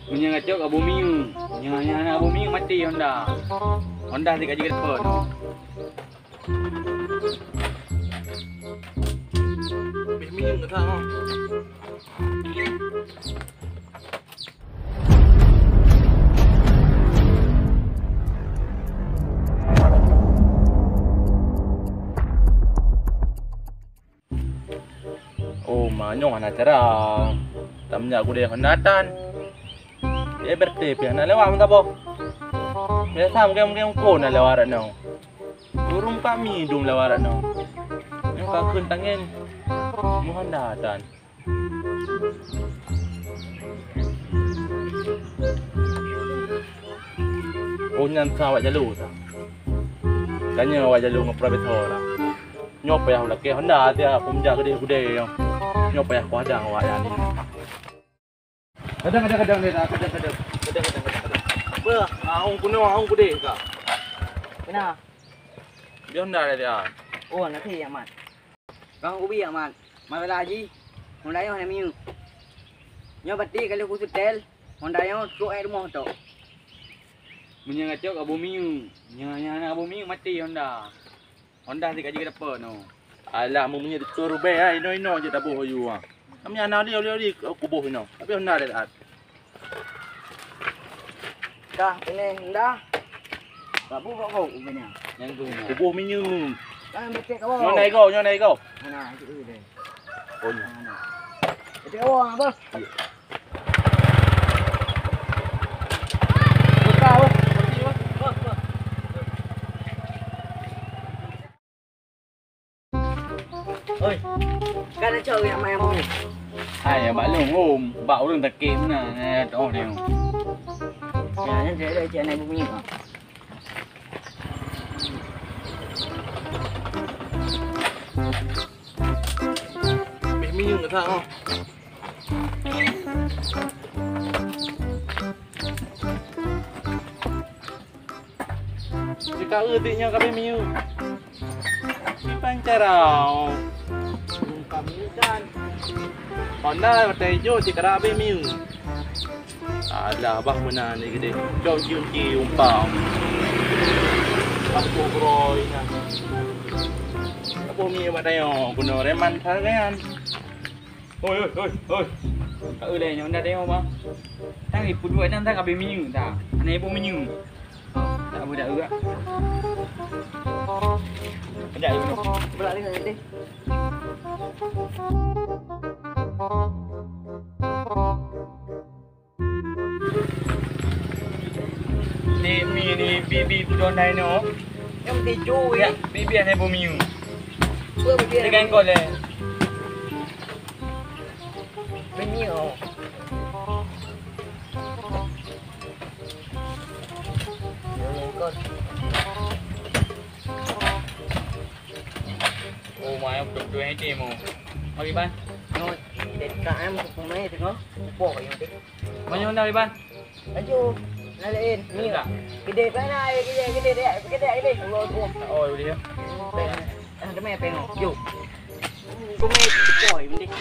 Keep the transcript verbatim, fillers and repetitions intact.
Meunyoe gacok Abu Miu, nyoe, nyoe aneuk Abu Miu maté Honda. Honda sikaji geuteupon. Bih Miu gata, ha. Oh, ma nyoe hana cara. Tam nyak gudée Honda tan. Eh, berarti pih hana lewat meusaboh. Biasa mungkin-mungkin uko na lewat rat nyoe. Ureueng kami dum lewat rat nyoe. Nyoe ka kheun tangen. Nyoe Honda tan. Oh, nyan sa awak jalo sa. Tanya awak jalo ngon profesor lah. Nyoe payah ulakée Honda tia peumeuja geude-geude nyoe. Nyoe payah kuadang awak nyan. Kadang, kadang, kadang, kadang, kadang, kadang, kadang, kadang, kadang. Apa? Aung kuno, aung kude ka. Kena. Dia Honda dia. Oh, nanti ya, Mat. Kang Ubi, Mat. Masalah haji, Honda nyoe hana minyeuk. Nyoe bati ka lheueh kuseutèl, Honda nyoe trok ék rumoh tok. Meunyoe gacok Abu Miu, nyoe, nyoe aneuk Abu Miu maté Honda. Honda sikaji geudapat nyoe. Alah, meunyoe dicor rubée, ha, inoe-inoe jeuet taboh aju, ha. Kami hana li, li, li, kuboh inoe. Tapi Honda dah taat. Dah, ini dah. Babu kok kau ubahnya. Yang tu. Kuboh minyeuk. Kan betek kau. Nyoe nai kau, nyoe nai kau. Mana itu deh. Oh, nyoe. Mana? Betek kau apa? Iya. Buka, bos. Oi, kan aco yak mak yang mau. Hai, ya maklum, om, bak urang takik mana, eh, toh ni. Ya, ni dia ada cik anak bunyi, Pak. Bih minyeuk tak, oh. Jika eutik nyoe ka bih minyeuk. Kiban cara, oh. Kami kan. Honda watèe jok cit kara bih minyeuk. Alah, bah meunan ni gede. Cok cium-cium pang. Aku broi na. Aku mi bak dayo, guna reman sagan. Hoi, hoi, hoi, hoi. Ka ulèe nyoe ndak tengok, bang. Tang ibu dua dan tang habis minyeuk dah. Anak ibu minyeuk. Tak apa, tak apa. Kejap, ibu. Pula ni nanti. Ni, mi ni, bibi pudong dai no. Yang tiga, ya, bibi anak ibu minyeuk. Apa bibi? Dengan kau leh. Beunyoe. Oh, mai beutôi-beutôi hati mu. Mari, Ban. Nyoe, D K M, hukum ai tengok. Upo kayong tengok. Mana dah, Ban? Laju. Nah, lain. Ni. Dah. Gede mana? Gede, gede, gede, gede. Allah, Allah. Oh, boleh ya. Ah, demai pengok. Yo. Kau main boy, mending.